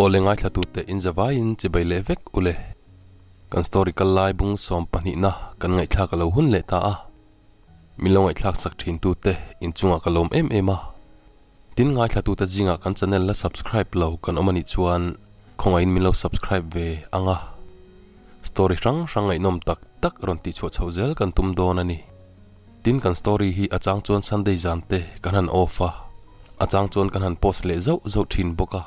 Awle ngaithlatute in zavaiin chibai leh vek ule. Kan story kal lai bung 12 na kan ngaihthlak a lo hun leh ta a. Min lo ngaihthlak sak thin tute inchungah ka lawm em em a. Tin ngaithlatute zingah kan channel la subscribe lo kan awm anih chuan khawngaihin min lo subscribe ve ang a. Story hrang hrang ngaihnawm tak tak rawn tihchhuah chhoh zel kan tum dawn a ni. Tin kan story hi a chang chuan Sunday zan te kan han off a, a chang chuan kan han post leh zauh zauh thin bawk a.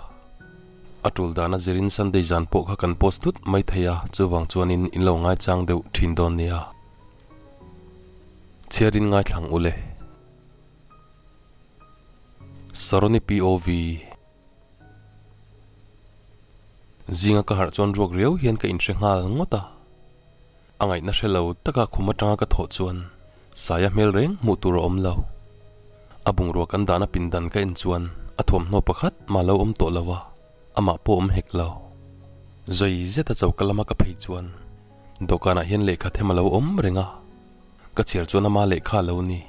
A tul dana zirin Sunday zan pawh kha kan post thut mai thei a, chuvang chuanin in lo ngaichang deuh thin dawn nia. Chhiarin ngaithlang ule. Saroni POV. Zinga ka harh chuan ruak riau hian ka inhre nghal ngawt a. A ngaihna hre lo taka khum atanga ka thawh chuan Saia hmel reng hmuh tur a awm lo. A bungrua kan dahna pindan ka en chuan a thuamhnaw pakhat mah lo awm tawh lo a, amah pawh awm hek lo. Zai zeta choka lama ka phei chuan dawhkanah hian lehkha them a lo awm reng a, ka chhiar chuan ama lehkha a lo ni.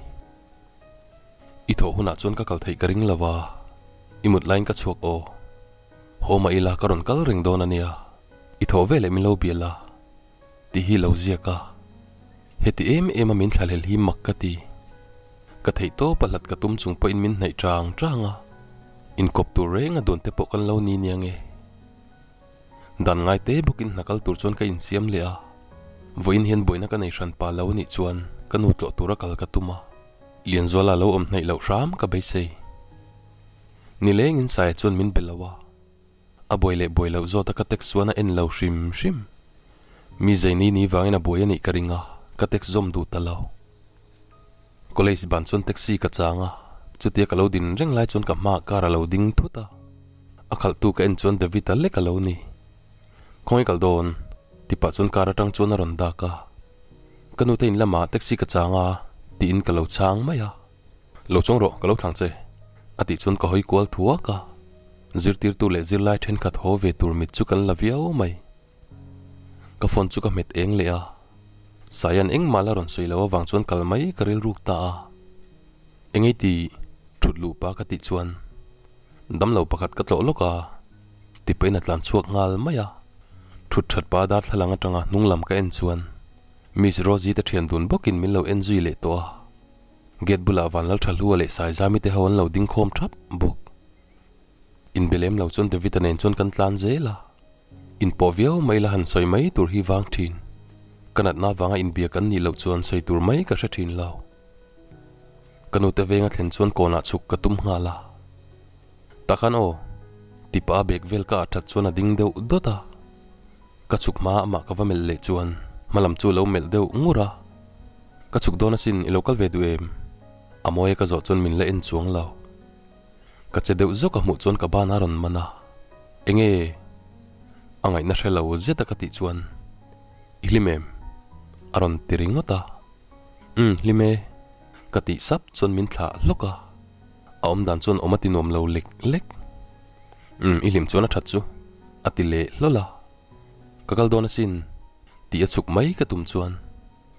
I thawh hunah chuan ka kal theih ka ring lo a, i mut laiin ka chhuak aw. Haw mah ila ka rawn kal reng dawn a nia, i thawh veleh min lo bial a tih hi lo ziak a. Heti em em a min thlahlel hi mak ka ti. Ka theih tawp a hlat ka tum chung pawhin min hnaih chang chang a, inkawp tur reng a duan te pawh kan lo ni nia nge. Dan ngai te bawkin hna kal tur chuan ka insiam leh a, vawiin hian buaina ka nei hran pa lo anih chuan ka nu tlawh tura kal ka tum a, Lianzuala lo awm hnaih loh hram ka beisei. Nilengin Saia chuan min be lo a, a buai leh buai loh zawta ka text chuan a en lo hrim hrim. Mi zaini ni vangin a buai anih ka ring a, ka text zawm duh ta lo. College ban chuan taxi ka chang a, chutia ka lo din reng lai chuan ka hmaah car a lo ding thut a, a khalhtu ka en chuan David-a lek a lo ni. Khawnge kal dawn? ti pah chuan car atang chuan a rawn dak a, Ka nute in lamah taxi ka chang a tiin ka lo chang mai a, Lo chuang rawh ka lo thlang che a tih chuan ka hawi kual thuak a, zirtirtu leh zirlai thenkhat haw ve tur mit chu kan la viau mai. Ka phone chu ka hmet eng leh a, Saian engmah la rawn sawi lo avang chuan kal mai ka rilruk ta a. Engei ti thut luh pa ka tih chuan damlo pakhat ka tlawh lawk a, tipahin a tlan chhuak nghal mai a. Thut that pa darthlalang atanga hnung lam ka en chuan Miss Rosie te thian dun bawkin min lo en zui leh tawh a. Gate bulah Vanlalthahlua leh Saizami te ho an lo ding khawm thap bawk. Inbe lem lo chuan David-a nen chuan kan tlan zel a. Inpawh viau mai la han sawi mai tur hi vang thin. Ka natna avanga inbia kan nih loh chuan sawi tur mai ka hre thin lo. Ka nute venga thlen chuan kawnah chhuk ka tum nghal a. Takhan aw, tipa a bag vel ka ah that chuan a ding deuh dawt a. Ka chhuk hma amah ka va melh leh chuan hmalam chu a lo melh deuh ngur a. Ka chhuk dawn asin i lo kal ve duh em? A mawi a ka zawh chuan min la en chuang lo. Ka che deuh zawk a hmuh chuan ka ban a rawn man a, Enge? A ngaihna hre lo zet a ka tih chuan, I hlim em? A rawn ti ringawt a, Umm hlim e. Ka tih sap chuan min thlah hlawk a, a awm dan chuan awm a ti nuam lo lek lek. Umm i hlim chuan a that chu a ti leh hlawl a, Ka kal dawn asin tih a chhuk mai ka tum chuan,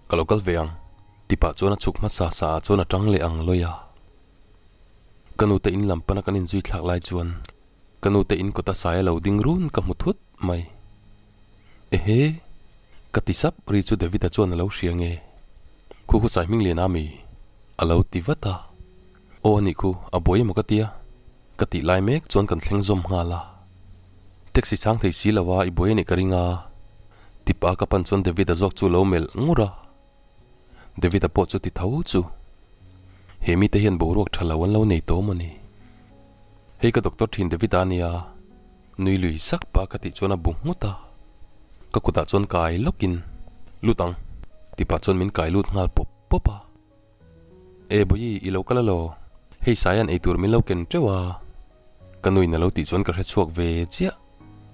Ka lo kal ve ang ti pah chuan a chhuk hmasa sa ah chuan a tang leh ang lawi a. Ka nute in lam pana kan inzui thlak lai chuan ka nute in kawta sai a lo ding run ka hmu thut mai. Ehe! Ka ti sap ri chu David-a chuan a lo hria nge? Khu khu sai hming lian a mi? A lo ti vat a. Aw a nih khu, a buai emaw ka tia? Ka tih lai mek chuan kan thleng zawm nghal a. Taxi chang thei si lo a, i buai a nih ka ring a. Tip a ka pan chuan David-a zawk chu a lo melh ngur a. David-a pawh chu ti tho chu. He mite hian boruak tha lo an lo nei tawh maw ni? Hei ka doctor thin David-a ania, nui lui sak pa ka tih chuan a bu nghut a. Ka kutah chuan kai lawkin, Lut ang, ti pah chuan min kai lut nghal pawp pawp a. E Bawihi, i lo kal alaw? Hei Saia'n eitur min lo ken teuh a. Ka nuin a lo tih chuan ka hre chhuak ve chiah.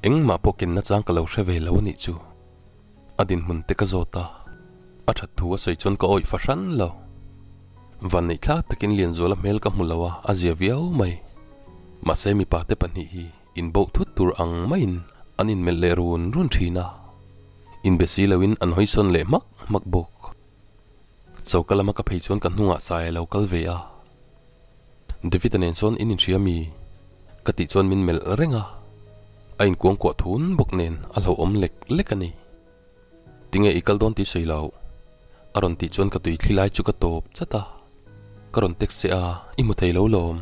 Engmah pawh ken nachang ka lo hre ve lo a nih chu. A dinhmun te ka zawt a, a that thu a sawi chuan ka awih fahran lo. Vanneih thlak takin Lianzuala hmel ka hmu lo a, a zia viau mai. Mahse mipa te pahnih hi inboh thut tur ang maiin an inmelh leh run run thin a, inbe si loin an hawisawn leh hmak hmak bawk. Choka lama ka phei chuan ka hnungah sai a lo kal ve a. David-a nen sawn in inhria mi? Ka tih chuan min melh reng a. A inkuangkuah thun bawk nen a hlauhawm lek lek a ni. Tinge i kal dawn tih sawi loh? A rawn tih chuan ka tui thli lai chu ka tawp chat a. Ka rawn text che a, i hmu thei lo lawm.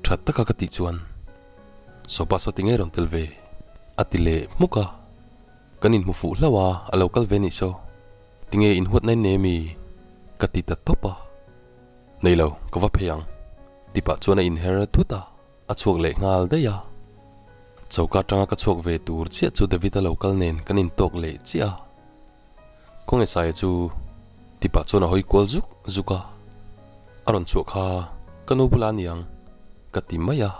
Tha taka ka tih chuan, Sopa saw tinge rawn tel ve? A ti leh hmuk a. Kan inhmu fuh hlauh a, a lo kal ve nih saw. Tinge inhuat nain nei ami? Ka ti ta tawp a. Nei lo, ka va phei ang. Ti pah chuan a inher thut a. A chhuak leh nghal daih a. Choka atanga ka chhuak ve tur chiah chu David-a lo kal nen kan intawk leh chiah a. Khawnge Saia chu ti pah chuan a hawi kual zuk zuk a. A rawn chhuah kha ka nu bulah a ni ang ka ti mai a.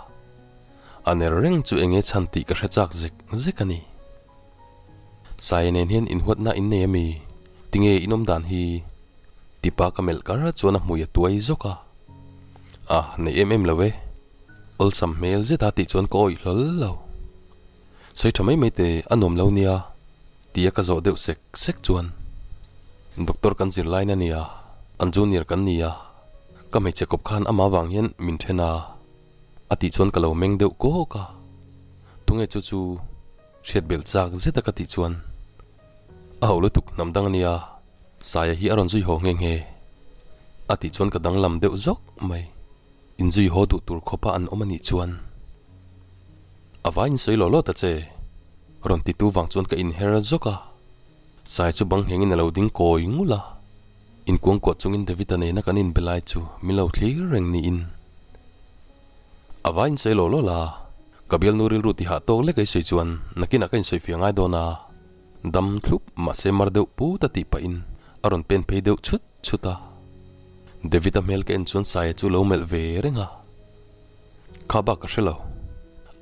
A ner reng chu enge chhan tih ka hre chak zek zek a ni. Saia nen hian inhuatna in nei ami? Tinge in awm dan hi? Tipa ka melh kar chuan a hmui a tuai zawk a. A, nei em em lo e. Awlsam hmel zet a tih chuan ka awih hlawl lo. Sawi tha mai mai te a nuam lo nia tia ka zawh deuh sek sek chuan Doctor kan zir lain a nia, an junior kan nia, ka hmeichhe kawp khan amah vang hian min then a a tih chuan ka lo meng deuh kawk a. Tunge chu chu hriat belh chak zet a ka tih chuan a ho lutuk hnam dang a nia, Saia hi a rawn zui haw nghe nghe a tih chuan ka danglam deuh zawk mai. Inzui haw duh tur khawpa an awm a nih chuan a vai insawi law law ta che rawn ti tu vang chuan ka inher zawk a, Saia chu bang nghengin a lo ding kawi ngul a, inkuangkuah chungin David-a nena kan inbe lai chu min lo thlir reng niin a vai insawi law law la, ka bialnu rilru tihah tawk lek a i sawi chuan nakinah ka insawi fiah ngai dawn a. Dam thlup mahse mar deuh put a tih pahin a rawn pen phei deuh chhut chhut a. David-a hmel ka en chuan Saia chu lo melh ve reng a. Kha bak ka hre lo.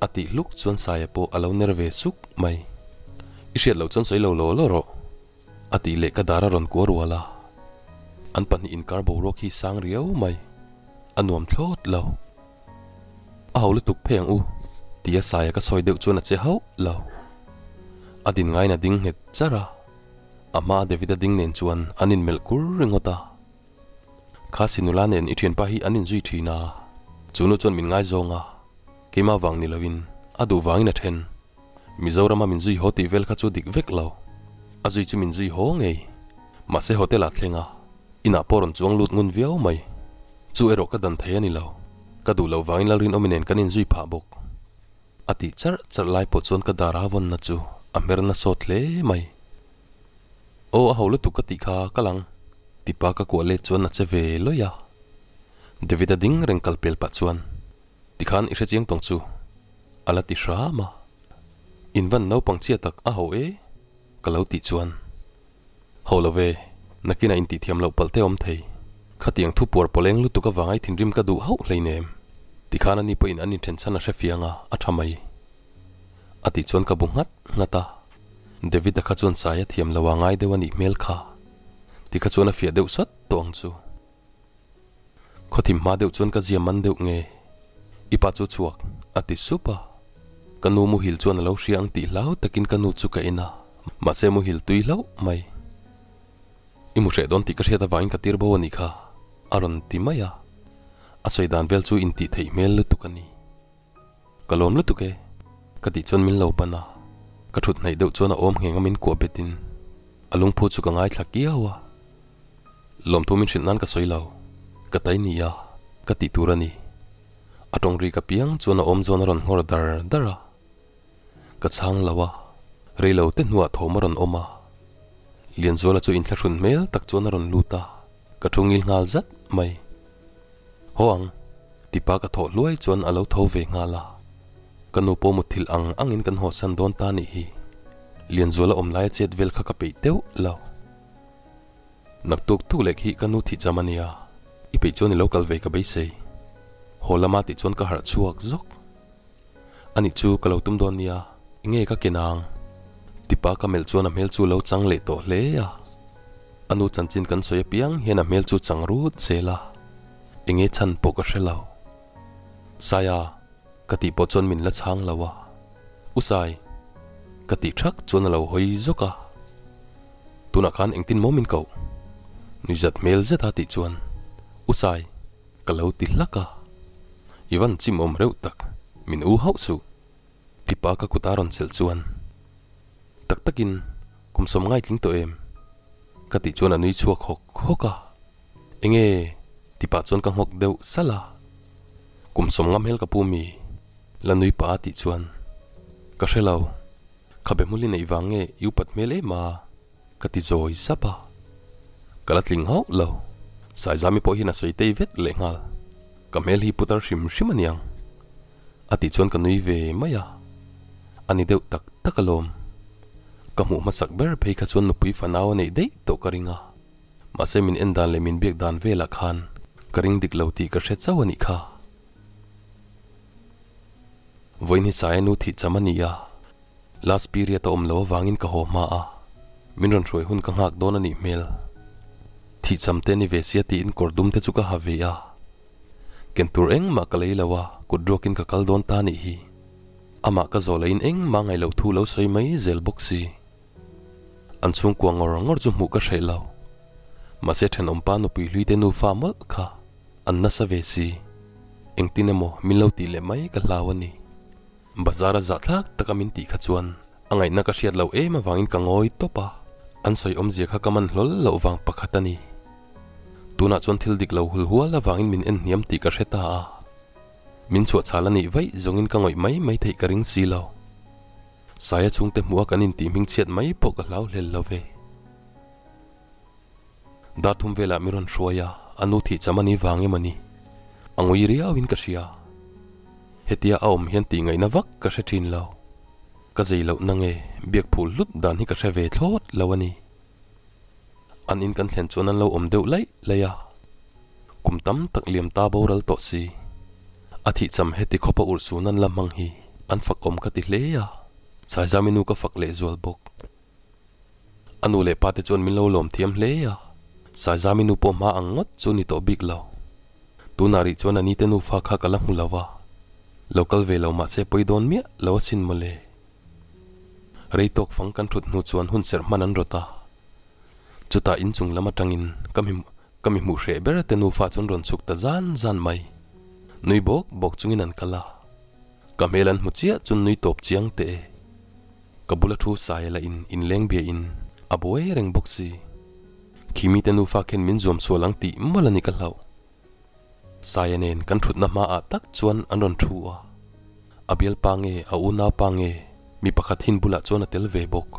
A tih hluk chuan Saia pawh a lo ner ve suk mai. I hriat loh chuan sawi lo law law rawh. A tih leh ka dar a rawn kuah rual a. An pahnih inkar boruak hi sang riau mai. A nuam thlawt lo. A ho lutuk phei ang u, tia Saia ka sawi deuh chuan a che hauh lo. A din ngaiin a ding nghet char a, a hmaa David-a ding nen chuan an inmelh kur ringawt a. Kha Sinula nen i thianpa hi an inzui thin a, chu nu chuan min ngaizawng a, keimah vang ni loin a duh vangin a then. Mizorama min zui haw tih vel kha chu dik vek lo. A zui chu min zui haw ngei. Mahse hotel ah thleng a, inah pawh rawn chuang lut ngun viau mai. Chu erawh ka dan thei a ni lo. Ka duh loh vangin Lalrinawmi nen kan inzui phah bawk. A tih charh charh lai pawh chuan ka dar a vawnna chu a hmer na sawt hle mai. Aw a ho lutuk ka tih kha ka lang. Tipa ka kuah let chuan a che ve lawih a. David-a ding reng kal pel pah chuan. Tikhan i hrechiang tawng chu a la ti hram a, in van naupang chhia tak a ho e ka lo tih chuan ho lo ve, nakinah in tihthiam loh palh te awm thei, khatiang thu puar pawleng lutuk avanga i thinrim ka duh hauh hleinem, tikhan ani pawhin an inthen chhan a hre fiang a, a tha mai a tih chuan ka bu nghat nghat a, David-a kha chuan sai a thiam lo a ngai deuh a nih hmel kha, tikha chuan a fiah deuh sat tawh ang chu. Khawthim hma deuh chuan ka zia man deuh nge? I pa chu chhuak, a ti sup a. Ka nu muhil chuan a lo hria ang tih hlau takin ka nu chu ka en a, mahse muhil tui hlauh mai. I mu hreh dawn tih ka hriat avangin ka tir bo a nih kha, a rawn ti mai a. A sawi dan vel chu intih theih hmel lutuk a ni. Ka lawm lutuk e, ka tih chuan min lo ban a, ka thut hnaih deuh chuan a awm ngheng a min kuah betin a lungphu chu ka ngaithla kiau a. Lawmthu min hrilh nan ka sawi lo, ka tai ni a, ka tih tur a ni. A tawng ri ka piang chuan a awm zawn a rawn nghawr dar dar a. Ka chhang lo a, rei lo te hnuah thawm a rawn awm a. Lianzuala chu inthlahrun hmel tak chuan a rawn lut a, ka thu ngil nghal zat mai. Haw ang, tipa ka thawh hluai chuan a lo tho ve nghal a. Ka nu pawh mutthilh ang angin kan hawsan dawn ta nih hi. Lianzuala awm laia chet vel kha ka peih deuh lo. Naktuk tuk leh khi ka nu thih cham a nia, i peih chuan i lo kal ve ka beisei. Haw lama tih chuan ka harh chhuak zawk. Anih chu ka lo tum dawn nia, enge ka ken ang? Tipa ka melh chuan a hmel chu lo chang leh tawh hle a. A nu chanchin kan sawi apiang hian a hmel chu chang rut zel a, enge chhan pawh ka hre lo. Saia, ka tih pawh chuan min la chhang lo a. U Sai, ka tih thak chuan a lo hawi zawk a. Tunah khan engtin maw min koh? Nuizat hmel zet a tih chuan, U Sai, ka lo ti hlak a. I van chim awm reuh tak, min u hauh suh. Tipa ka kut a rawn chelh chuan, Tak takin kum sawm ngai tling tawh em? Ka tih chuan a nui chhuak hawk hawk a. Enge? Tipah chuan ka nghawk deuh salh a. Kum sawm ngam hel ka pu mi? La nui pah a tih chuan, Ka hre lo. Khabe hmul i neih vang nge i upat hmel em a? Ka ti zawi sap a. Ka la tling hauh lo. Saizami pawh hian a sawi tei vet lehnghal. Ka hmel hi putar hrim hrim a niang. A tih chuan ka nui ve mai a, a ni deuh tak tak alawm. Ka hmuh hmasak ber phei kha chuan nupui fanau a neih daih tawh ka ring a, mahse min en dan leh min biak dan velah khan ka ring dik lo tih ka hre chauh a nih kha. Vawiin hi Saia nu thih cham a ni a, last period a awm lo avangin ka haw hma a, min rawn hruai hun ka nghak dawn a nih hmel. Thih cham te ni ve sia tiin kawr dum te chu ka ha ve a. Ken tur engmah ka lei lo a, kut ruakin ka kal dawn ta nih hi. Amah ka zawh lahin engmah ngaih loh thu lo sawi mai zel bawk si. An chhungkua ngawr ngawr chu hmuh ka hreh lo. Mahse thenawmpa nupui hlui te nufa mawlh kha an nasa ve si. Engtin emaw min lo tih leh mai ka hlau a ni. Bazar a zahthlak taka min tih kha chuan a ngaihna ka hriat loh em avangin ka ngawi tawp a, an sawi awmzia kha ka man hlawl loh vang pakhat a ni. Tunah chuan thil dik lo hul hual avangin min en hniam tih ka hre ta a, min chhuah chhal a nih vaih zawngin ka ngawih mai mai theih ka ring si lo. Saia chhungte hmuh a kan intih hming chhiat mai pawh ka hlau hlel lo ve. Dar thum velah mi rawn hruai a, a nu thih cham a ni vang em a ni? A ngui riauin ka hria. Hetia a awm hian tih ngaihna vak ka hre thin lo. Ka zei loh na nge biak phul hlut dan hi ka hre ve thlawt lo a ni. An in kan thlen chuan an lo awm deuh laih laih a. Kum tam tak liam ta boral tawh si. A thih cham heti khawpa urhsun an la hmang hi an fak awm ka ti hle a, Saizami nu ka fak lehzual bawk. A nu leh pa te chuan min lo lawm thiam hle a, Saizami nu pawh hma ang ngawt chu ni tawh bik lo. Tunah rih chuan a ni te nufa kha ka la hmu lo a, lo kal ve lo mahse pawi dawn miah lo asin mawle. Rei tawk fang kan thut hnu chuan hun serh hman an rawt a, chutah inchung lam atangin ka mi ka mi hmuh hreh ber te nufa chuan rawn chhuk ta zan zan mai. Nui bawk bawk chungin an kal a, ka hmel an hmu chiah chuan nui tawp chiang teh e. Ka bula thu saia la in inleng bia in a buai reng bawk si. Khi mite nufa khen min zuam sual ang tih mawlh a ni ka hlauh. Saia nen kan thutna hma ah tak chuan an rawn thu a. A bialpa nge a unau pa nge mi pakhat hin bulah chuan a tel ve bawk.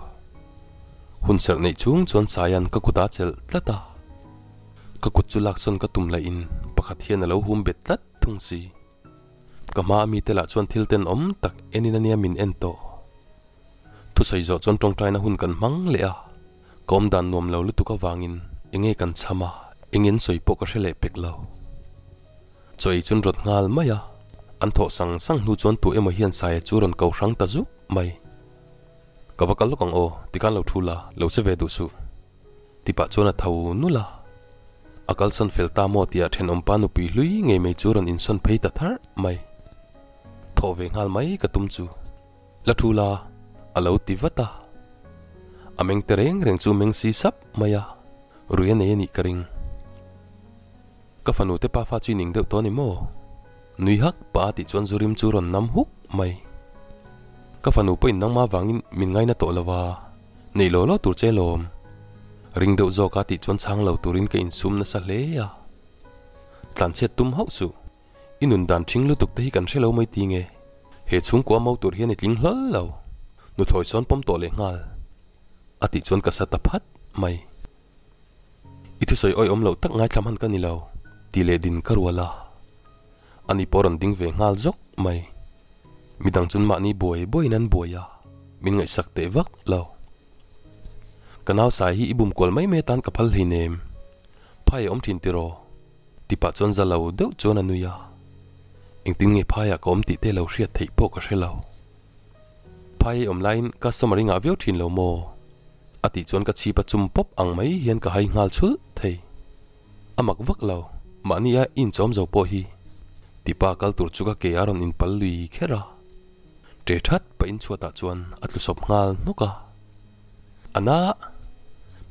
Hun serh neih chung chuan Saia'n ka kut a chelh tlat a. Ka kut chu laksawn ka tum lahin pakhat hian a lo hum bet tlat thung si. Ka hma a mite lah chuan thil tenawm tak enin ania min en tawh. Thusawi zawh chuan tawngtaina hun kan hmang leh a, ka awm dan nuam lo lutuk avangin enge kan chham a, eng in sawi pawh ka hre leh pek lo. Chaw ei chuan rawt nghal mai a, an thawh sang sang hnu chuan tu emaw hian Saia chu rawn ko hrang ta zuk mai. Ka va kal lawk ang aw, tikhan lo thu la, lo che ve duh suh. Tipah chuan a tho nulh a. A kalsawn fel ta maw tia thenawmpa nupui hlui ngei mai chu rawn insawn phei ta tharh mai. Thawh ve nghal mai ka tum chu. La thu la, a lo ti vat a. A meng te reng reng chu meng si sap mai a, rui a nei a nih ka ring. Ka fanu te pafa chu i ning deuh tawh a ni maw? Nui hak pah a tih chuan zu rim chu rawn nam huk mai. Ka fanu pawhin nangmah vangin min ngaina tawh lo a. Nei law law tur che lawm. Ring deuh zawk a tih chuan chhang lo turin ka insum nasa hle a. Tlanchhiat tum hauh suh. I nun dan ṭhing lutuk te hi kan hre lo mai ti nge. He chhungkua mo tur hian i tling hlawl lo. Nuthlawi sawn pawm tawh leh nghal. A tih chuan ka sa ta phat mai. I thusawi awihawm loh tak ngaithla hman ka ni lo, ti leh din ka rual a. Ani pawh rawn ding ve nghal zawk mai. Midang chuan mahni buai buaiin an buai a, min ngaihsak teh vak lo. Ka nau sai hi i bum kual mai mai atan ka phal hleinem. Phai a awm thin tiraw? Ti pah chuan za lo deuh chuan a nui a. Engtin nge phaiah ka awm tih te lo hriat theih pawh ka hre lo. Phai ei awm laiin customer i ngah viau thin lo maw? A tih chuan ka chhip a chum pawp ang mai hian ka hai nghal chhulh thei. A mak vak lo, mahni a inchawm zo pawh hi. Tipa kal tur chu ka ke a rawn inpal lui kher a. Ṭe ṭhat pahin chhuatah chuan a tlu sawp nghal hnawk a. A na!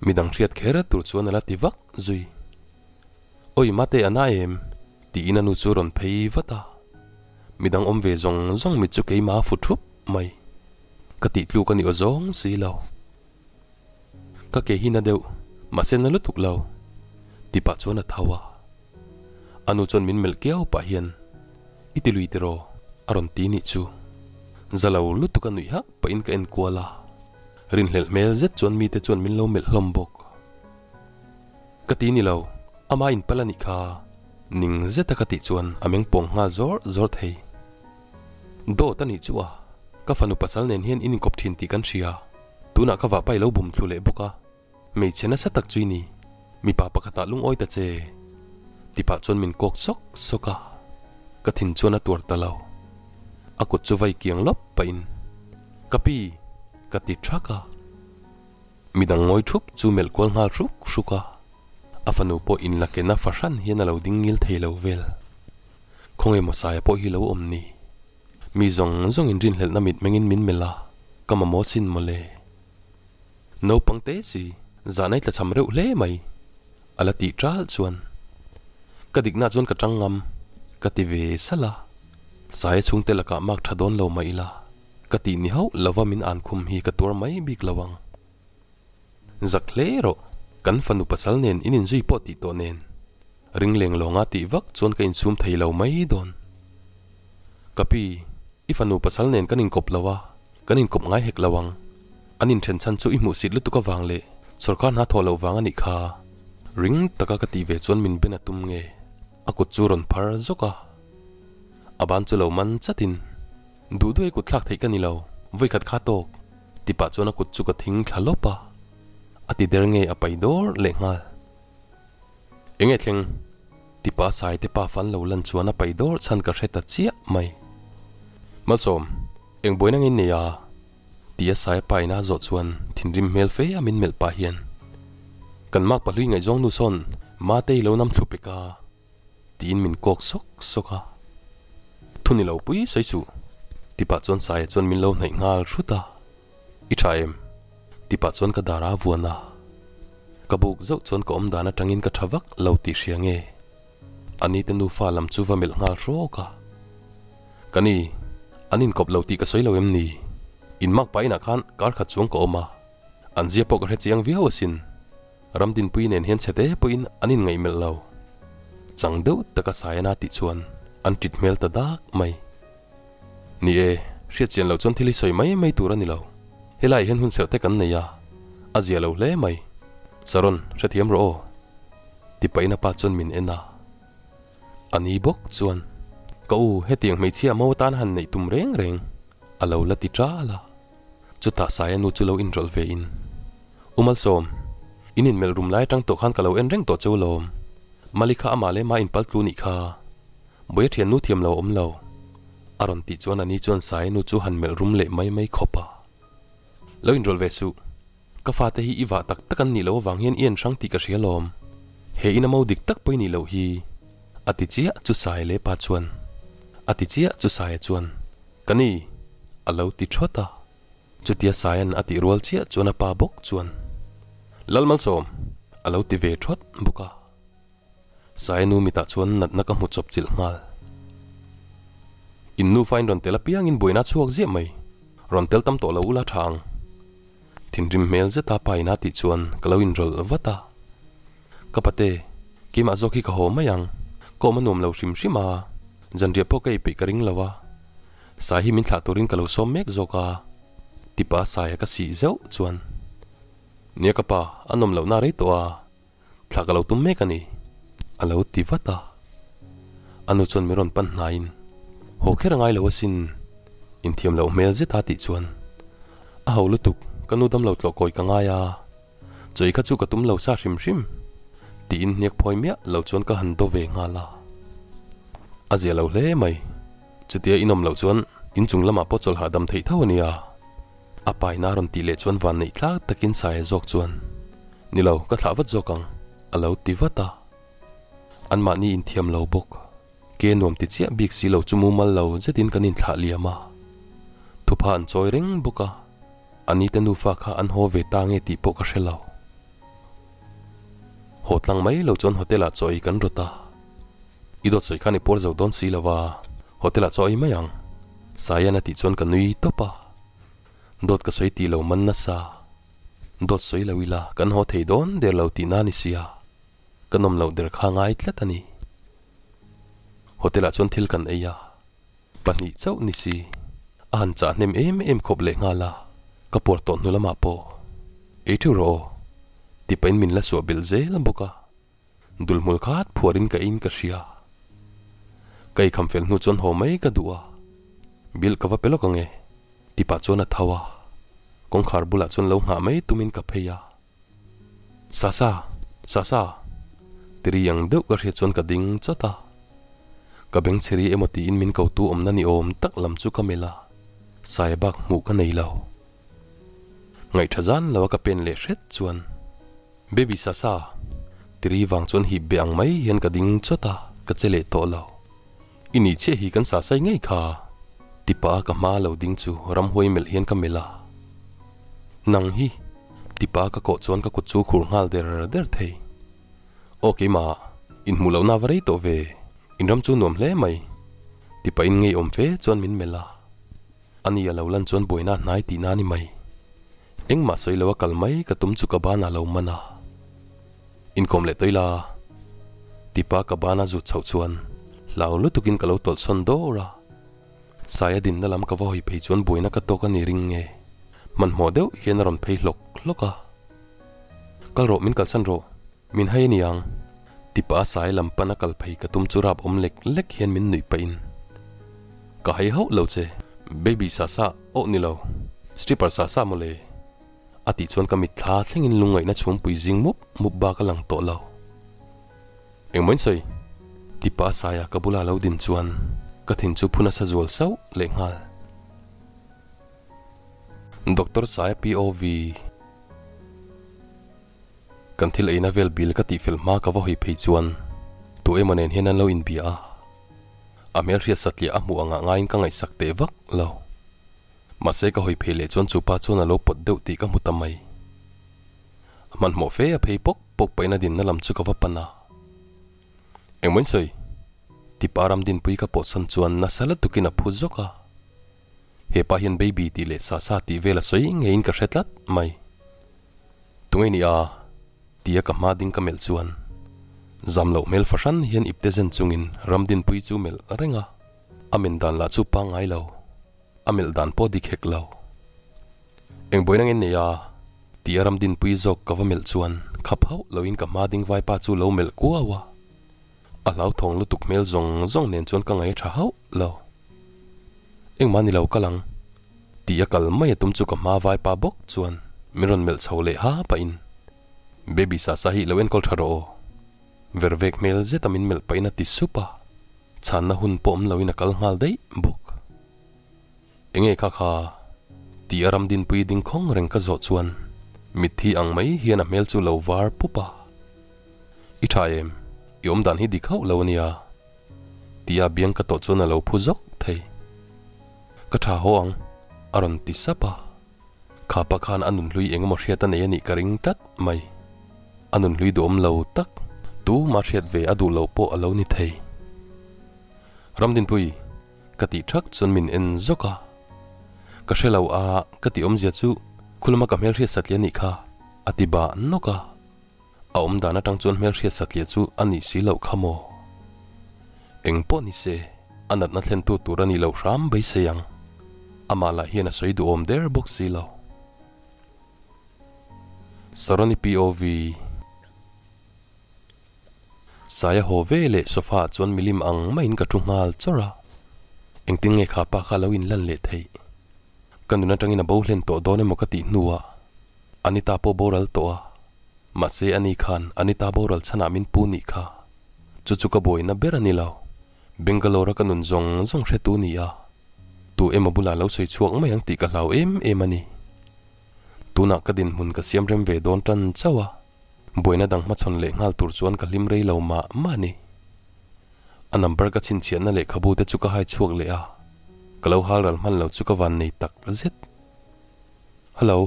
Midang hriat kher tur chuan a la ti vak zui. Oi mate a na em? Tiin a nu chu rawn phei vat a. Midang awm ve zawng zawng mit chu keimah a fu ṭhup. mai. Ka tih tluk a ni aw zawng si lo. Ka ke hi na deuh, mahse na lutuk lo, ti pah chuan a tho a. A nu chuan min melh kiau pah hian, I ti lui tiraw? a rawn ti nih chu. Za lo lutuk a nuih hak pahin ka en kual a. Rinhlelh hmel zet chuan mite chuan min lo melh hlawm bawk. Ka ti ni lo, ama inpal a nih kha, ning zeta ka tih chuan a meng pawng nghal zawr zawr thei. Dawt a nih chu a, ka fanu pasal nen hian in inkawp thin tih kan hria, tunah ka vahpa i lo bum thlu leh bawk a, hmeichhe nasa tak chu i ni, mipa pakhatah lungawi ta che, ti pah chuan min kawk sawk sawk a, ka thin chuan a tuar ta lo. A kut chu vai kiang lawp pahin, Ka pi, ka ti thak a. Midang ngawi thup chu melh kual nghal hruk hruk a, a fanu pawh inla kena fahran hian a lo ding ngil thei lo vel. Khawnge maw Saia pawh hi lo awm ni? Mi zawng zawng in rinhlelhna mit mengin min melh a, ka mamawh sin mawle. Naupang te si, zahna i tlachham reuh hle mai, a la tih ṭalh chuan. Ka dikna chuan ka ṭang ngam, ka ti ve salh a. Saia chhungte lakah mak ṭha dawn lo mah ila, ka tih ni hauh lova min an khum hi ka tuar mai bik lo ang. Zak hle rawh, kan fanu pasal nen in inzui pawh tih tawh nen. Ring leng lawnga tih vak chuan ka insum thei lo mai dawn. Ka pi, i fanu pasal nen kan inkawp lo a, kan inkawp ngai hek lo ang. An inthen chhan chu i hmuhsit lutuk avang leh sawrkar hna thawh loh vang a nih kha. Ring taka ka tih ve chuan min ben a tum nge? A kut chu rawn phar zawk a. A ban chu lo man chatin, Duh duh ei kut thlak theih ka ni lo, vawikhat kha tawk. Ti pah chuan a kut chu ka thing thla lawp a, a ti der nge a pai dawr leh nghal. Enge thleng? Ti pa sai te pa fan lo lan chuan a pai dawr chhan ka hre ta chiah mai. Malsawm, eng buaina nge nei a? Ti a sai pa ina zawh chuan thinrim hmel fe a min melh pah hian, Kan mak pahlui ngaihzawng nu sawn Matei lo nam thlu pek a. Tiin min kawk sawk sawk a. Thu ni lo pui sawi chu. Ti pah chuan Saia chuan min lo hnaih nghal hrut a. I tha em? Ti pah chuan ka dar a vuan a. Ka buk zauh chuan ka awm dan atangin ka tha vak lo tih hria nge. A ni te nufa lam chu va melh nghal hrawk a. Ka ni, an inkawp lo tih ka sawi lo em ni? In mak pa inah khan kar khat chuang ka awm a. An zia pawh ka hre chiang viau asin. Ramdinpui nen hian chhete pawhin an inngaih melh lo. Chang deuh taka Sayana tih chuan an ṭit hmel ta dak mai. Ni e, hriat chian loh chuan thil hi sawi mai mai tur a ni lo. Helaiah hian hun serh te kan nei a, a zia lo hle mai. Saron, hrethiam rawh aw. Ti pahin a pa chuan min en a. A ni bawk chuan, Ka u, hetiang hmeichhia mo atan han neih tum reng reng, a lo la ti ṭal a. Chutah Saia nu chu lo inrawlh ve in, U Malsawm, in inmelh rum lai atang tawh khan ka lo en reng tawh cheu lawm. Mali kha amah leh mah inpal tlu nih kha. Buaia thian nu thiam lo a awm lo. A rawn tih chuan ani chuan Saia nu chu han melh rum leh mai mai khawp a. Lo inrawlh ve suh. Ka fate hi i vah tak tak an nih loh avang hian i en hrang tih ka hria lawm. He ina mo dik tak pawh i nih loh hi. A ti chiah chu Saia leh pa chuan. A ti chiah chu Saia chuan. Ka ni! A lo ti thawt a. Chutia Saia'n a tih rual chiah chuan a pa bawk chuan, Lalmalsawm! A lo ti ve thawt bawk a. Saia nu mitah chuan natna ka hmu chawp chilh nghal. In nufa in rawn tel apiangin buaina a chhuak ziah mai. Rawn tel tam tawh lo ula tha ang. Thinrim hmel zeta pa ina tih chuan ka lo inrawlh vat a. Ka pate, keimah zawk hi ka haw mai ang. Ka awm a nuam lo hrim hrim a, zanriah pawh ka ei peih ka ring lo a. Sai hi min thlah turin ka lo sawm mek zawk a, tipa Saia ka sih zeuh chuan, Nia ka pa, a nawm lohna rei tawh a, thlah ka lo tum mek a ni, a lo ti vat a. A nu chuan min rawn pan hnaiin, Haw kher a ngai lo asin, inthiam loh hmel zeta tih chuan, A ho lutuk, ka nu damlo tlawh kawi ka ngai a, chawi kha chu ka tum lo sa hrim hrim, tiin hniak phawi miah lo chuan ka han daw ve nghal a. A zia lo hle mai, chutia inawm loh chuan inchung lamah pawh chawlh hahdam theih tho a nia. A paina rawn tih leh chuan van neih tlak takin Saia zawk chuan, Ni lo, ka thlah vat zawk ang, a lo ti vat a. Anmahni inthiam lo bawk. Ke nuam ti chiah bik si lo chu mumal lo zetin kan inthlah liam a. Thupha an chawi reng bawk a, a nite nufa kha an haw ve ta nge tih pawh ka hre lo. Haw tlang mai lo chuan hotel ah chaw ei kan rawt a. I dawt sawi khan i puar zo dawn si lo a, hotel ah chaw ei mai ang. Saian a tih chuan ka nui tawp a, dawt ka sawi tih lo man nasa. Dawt sawi lo ila kan haw thei dawn der lo tihna a ni sia, ka nawm loh der kha ngai tlat a ni. Hotel ah chuan thil kan ei a, pahnih chauh ni si, a han chah hnem em em khawp leh nghal a, ka puar tawh hnu lamah pawh ei theuh rawh aw ti pahin min la suah belh zel bawk a. Dulhmul khat phuarin ka in ka hria. Ka eikham fel hnu chuan haw mai ka duh a, Bill ka va pe lawk ang e, ti pah chuan a tho a, kawngkhar bulah chuan lo nghah mai tumin ka phei a. Sasa! Sasa! Ti ri ang deuh ka hriat chuan ka ding chawt a. Ka beng chhe ri emaw tiin min kotu awmna ni awm tak lam chu ka melh a, Saia bak hmuh ka nei lo. Ngaihṭha zan lo a ka pen leh hret chuan. Baby Sasa, tiri vang chuan hip be ang mai hian ka ding chawt a, ka che leh tawh lo. I nih chiah hi kan Sasai ngei kha, ti pah a ka hma lo ding chu ramhuai melh hian ka melh a. Nang hi, ti pah a ka kawh chuan ka kut chu khur nghal der der thei. Aw keimah, inhmuh lohna va rei tawh ve, in ram chu nuam hle mai, ti pahin ngeiawm fe chuan min melh a. A ni a lo lan chuan buaina hnai tihna a ni mai. Engmah sawi lo a kal mai ka tum chu ka ban a lo man a. Inkawm leh tawih la. Tipa ka ban a zut chhoh chuan hlau lutukin ka lo tawlh sawn dawr a. Saia dinna lam ka va hawi phei chuan buaina ka tawk a ni ring nge. Hmanhmawh deuh hian a rawn phei hlawk hlawk a. Kal rawh min kalsan rawh. Min hai a ni ang. Tipa a sai lam pan a kal phei ka tum chu rap awm lek lek hian min nuih pah in. Ka hai hauh lo che. Baby sa sa awh ni lo. Stripper sa sa mawle. A tih chuan ka mitthla thlengin lungngaihna chhumpui zing mup mup bak a lang tawh lo. Engmaw in sawi? Tipa a saia ka bula lo din chuan ka thin chu phu nasa zual sauh leh nghal. Doctor Saia POV. Kan thil eina vel bil ka tih fel hma ka va hawi phei chuan tu emaw nen hian an lo inbia a, a hmel hriat satliah a hmuh angah ngaiin ka ngaihsak teh vak lo. Mahse ka hawi phei leh chuan chu pa chuan a lo pawt deuh tih ka hmu ta mai. A hmanhmawh fe a phei pawk pawk pahin a dinna lam chu ka va pan a. Engmaw in sawi? Tipa Ramdinpui ka pawhsawn chuan nasa lutukin a phu zawk a. He pa hian baby tih leh sa sa tih vel a sawi ngeiin ka hre tlat mai. Tunge ni a? Tia ka hma ding ka melh chuan zam loh hmel fahran hian ipte zen chungin Ramdinpui chu melh reng a, a men dan lah chu pangngai lo, a melh dan pawh dik hek lo. Eng buaina nge nei a? Tia Ramdinpui zawk ka va melh chuan khap hauh loin ka hma ding vaipa chu lo melh kuau a. A hlauthawng lutuk hmel zawng zawng nen chuan ka ngaih a tha hauh lo. Engmah ni lo kal ang tih a kal mai a tum chu ka hma vaipa bawk chuan min rawn melh chho leh ha pahin Baby Sasa hi lo enkawl tha rawh aw. Vervek hmel zeta min melh pahin a ti sup a, chhanna hun pawh awm loin a kal nghal daih bawk. Enge kha kha? Tih a Ramdinpui ding khawng reng ka zawh chuan mitthi ang mai hian a hmel chu lo var pup a. I tha em? I awm dan hi dik hauh lo a nia. Tia biang ka tawh chuan a lo phu zawk thei. Ka tha haw ang, a rawn ti sap a. Kha pa khan a nunhlui eng emaw hriat a nei a nih ka ring tlat mai. A nunhlui duhawm lo tak, tuma hriat ve a duh loh pawh a lo ni thei. Ramdinpui, ka tih thak chuan min en zawk a. Ka hre lo a, ka tih awmzia chu khulama ka hmelhriat satliah a nih kha, a ti bah nawk a. A awm dan atang chuan hmelhriat satliah chu a nih si loh kha maw? Eng pawh ni se, a natna thlentu tur a nih loh hram beisei ang. Amah lah hian a sawi duhawm der bawk si lo. Saroni POV. Saia haw ve leh sofa ah chuan milim ang maiin ka thu nghal chawrh a. Engtin nge kha pa kha lo inlan leh theih? Ka nun atangin a bo hlen tawh dawn emaw ka tih hnuah Anita pawh boral tawh a, mahse ani khan Anita boral chhanah min pu nih kha. Chu chu ka buaina ber a ni lo. Bangalore a ka nun zawng zawng hretu ni a, tu emaw bulah lo sawi chhuak mai ang tih ka hlau em em a ni. Tunah ka dinhmun ka siam rem ve dawn tan chauh a, buaina dang hmachhawn leh nghal tur chuan ka hlim rei lo mah mah a ni. A number ka chhinchhiahna lehkhabu te chu ka hai chhuak leh a, ka lo hal ral hman lo chu ka van nei tak zet. Hello.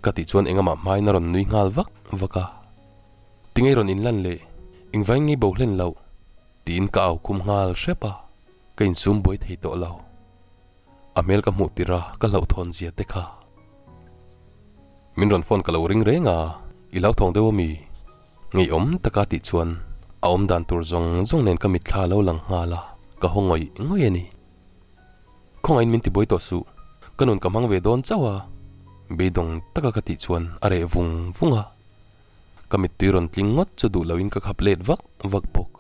Ka tih chuan engamah hmain a rawn nui nghal vak vak a. Tinge rawn inlan leh? Engvain nge bo hlen loh? Tiin ka au khum nghal hrep a, ka insum buai thei tawh lo. A hmel ka hmuh tirh a ka hlauhthawn zia te kha. Min rawn phone ka lo ring reng a, i hlauthawng deuh ami? Ngeiawm taka tih chuan a awm dan tur zawng zawng nen ka mitthla a lo lang nghal a, ka haw ngawih ngawih a ni. Khawngahin min tibuai tawh suh, ka nun ka hmang ve dawn chauh a, beidawng taka ka tih chuan a reh vung vung a. Ka mittui rawn tling ngawt chu duh loin ka khap let vak vak bawk.